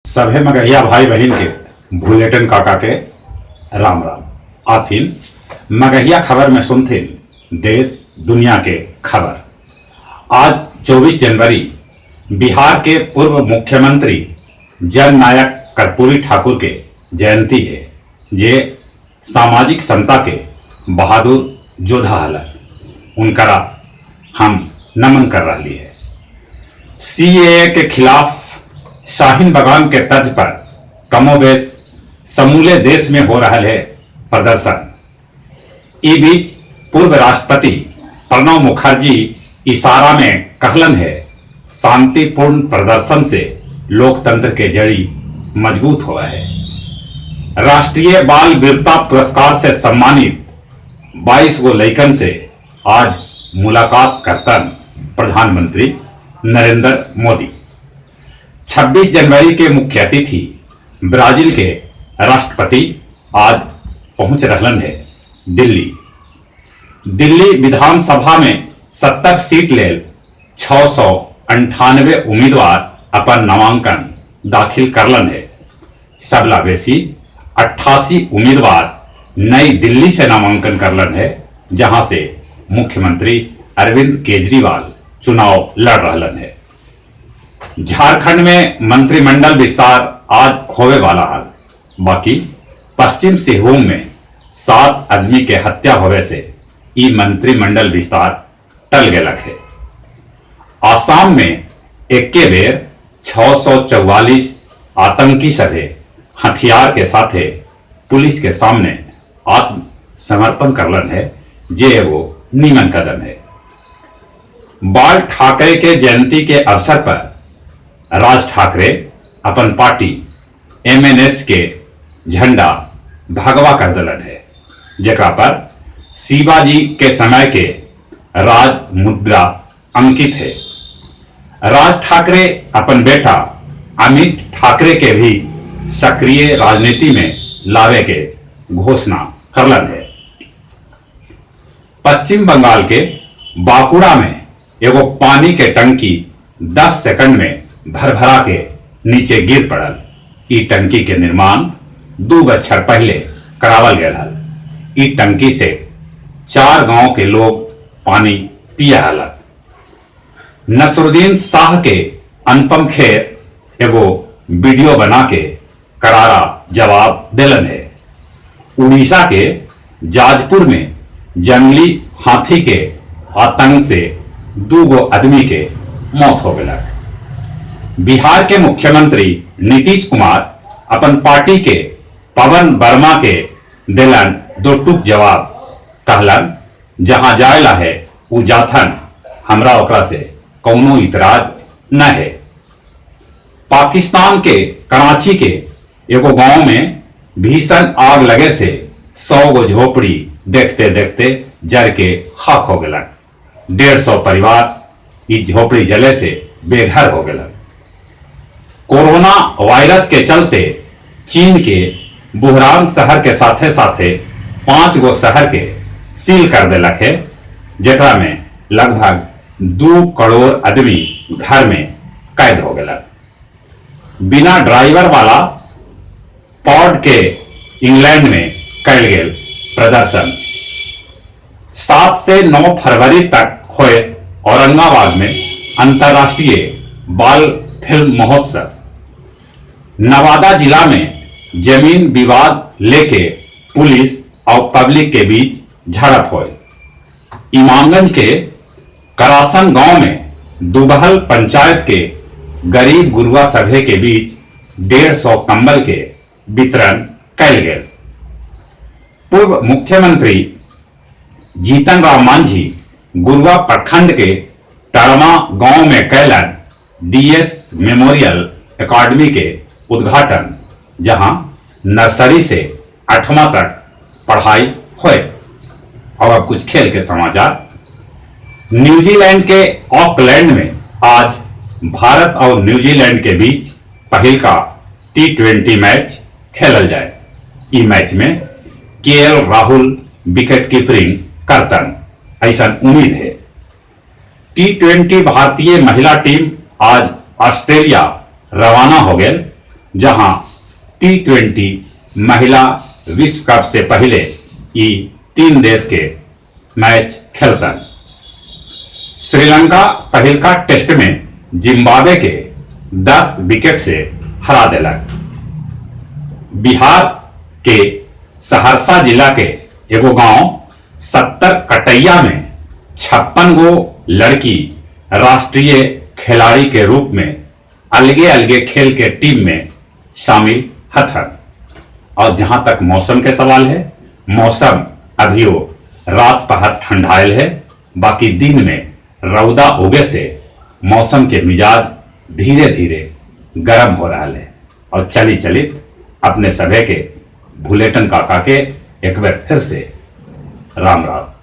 सभे मगहिया भाई बहिन के भुलेटन काका के राम राम। आथिन मगहिया खबर में सुनथिन देश दुनिया के खबर। आज 24 जनवरी बिहार के पूर्व मुख्यमंत्री जननायक कर्पूरी ठाकुर के जयंती है, जे सामाजिक समता के बहादुर योद्धा हलन। उनकरा हम नमन कर रही है। सीएए के खिलाफ शाहीन बगान के तर्ज पर कमोबेश समूले देश में हो रहा है प्रदर्शन। ई बीच पूर्व राष्ट्रपति प्रणब मुखर्जी इशारा में कहलन है, शांतिपूर्ण प्रदर्शन से लोकतंत्र के जड़ी मजबूत हुआ है। राष्ट्रीय बाल वीरता पुरस्कार से सम्मानित 22 गो लइकन से आज मुलाकात करतन प्रधानमंत्री नरेंद्र मोदी। 26 जनवरी के मुख्य अतिथि ब्राजील के राष्ट्रपति आज पहुंच रहलन है दिल्ली। दिल्ली विधानसभा में 70 सीट लेल 698 उम्मीदवार अपन नामांकन दाखिल करलन है। सबला बेसी 88 उम्मीदवार नई दिल्ली से नामांकन करलन है, जहां से मुख्यमंत्री अरविंद केजरीवाल चुनाव लड़ रहलन है। झारखंड में मंत्रिमंडल विस्तार आज होवे वाला हाल। बाकी पश्चिम सिंहभूम में 7 आदमी के हत्या होवे से ई मंत्रिमंडल विस्तार टल गेलक है। आसाम में एक्के बेर 644 आतंकी सभे हथियार के साथे पुलिस के सामने आत्मसमर्पण करलन है, जे एगो नीमन कदम है। बाल ठाकरे के जयंती के अवसर पर राज ठाकरे अपन पार्टी एमएनएस के झंडा भगवा कर दलन है, जेकरा पर शिवाजी के समय के राज मुद्रा अंकित है। राज ठाकरे अपन बेटा अमित ठाकरे के भी सक्रिय राजनीति में लावे के घोषणा करलन है। पश्चिम बंगाल के बांकुड़ा में एगो पानी के टंकी 10 सेकंड में भरभरा के नीचे गिर पड़ल। ई टंकी के निर्माण 2 बछर पहले करावल गया हल। ई टंकी से 4 गांव के लोग पानी पिया हलन। नसरुद्दीन शाह के अनुपम खेर एगो वीडियो बना के करारा जवाब दिलन है। उड़ीसा के जाजपुर में जंगली हाथी के आतंक से 2 गो आदमी के मौत हो गया। बिहार के मुख्यमंत्री नीतीश कुमार अपन पार्टी के पवन वर्मा के दिलन 2 टूक जवाब। कहलन, जहां जायला है उ जाथन, हमरा ओकरा से कौनो इतराज न है। पाकिस्तान के कराची के एगो गांव में भीषण आग लगे से 100 गो झोपड़ी देखते देखते जर के खाक हो गया। 150 परिवार इस झोपड़ी जले से बेघर हो गया। कोरोना वायरस के चलते चीन के बुहरान शहर के साथे साथे 5 गो शहर के सील कर देलक है, जेकरा में लगभग 2 करोड़ आदमी घर में कैद हो गया। बिना ड्राइवर वाला पॉड के इंग्लैंड में कैल गेल प्रदर्शन। 7 से 9 फरवरी तक होए औरंगाबाद में अंतर्राष्ट्रीय बाल फिल्म महोत्सव। नवादा जिला में जमीन विवाद लेके पुलिस और पब्लिक के बीच झड़प हुई। इमामगंज के करासन गांव में दुबहल पंचायत के गरीब गुरुआ सभे के बीच 150 कंबल के वितरण कैल गेल। पूर्व मुख्यमंत्री जीतन राम मांझी गुरुआ प्रखंड के टरमा गांव में कैलन डीएस मेमोरियल एकेडमी के उद्घाटन, जहां नर्सरी से 8वां तक पढ़ाई होए। और अब कुछ खेल के समाचार। न्यूजीलैंड के ऑकलैंड में आज भारत और न्यूजीलैंड के बीच पहल का T20 match खेलल जाए। ई मैच में केएल राहुल विकेट कीपरिंग करतन, ऐसा उम्मीद है। T20 भारतीय महिला टीम आज ऑस्ट्रेलिया रवाना हो गए। जहां T20 महिला विश्व कप से पहले ई 3 देश के मैच खेलतन। श्रीलंका पहिलका टेस्ट में जिम्बाब्वे के 10 विकेट से हरा देलक। बिहार के सहरसा जिला के एगो गांव 70 कटैया में 56 गो लड़की राष्ट्रीय खिलाड़ी के रूप में अलगे अलगे खेल के टीम में शामिल हथन। और जहां तक मौसम के सवाल है, मौसम अभियो रात पहर ठंडायल है, बाकी दिन में रौदा उगे से मौसम के मिजाज धीरे धीरे गर्म हो रहा है। और चली चलित अपने सभे के भुलेटन काका के एक बार फिर से राम राम।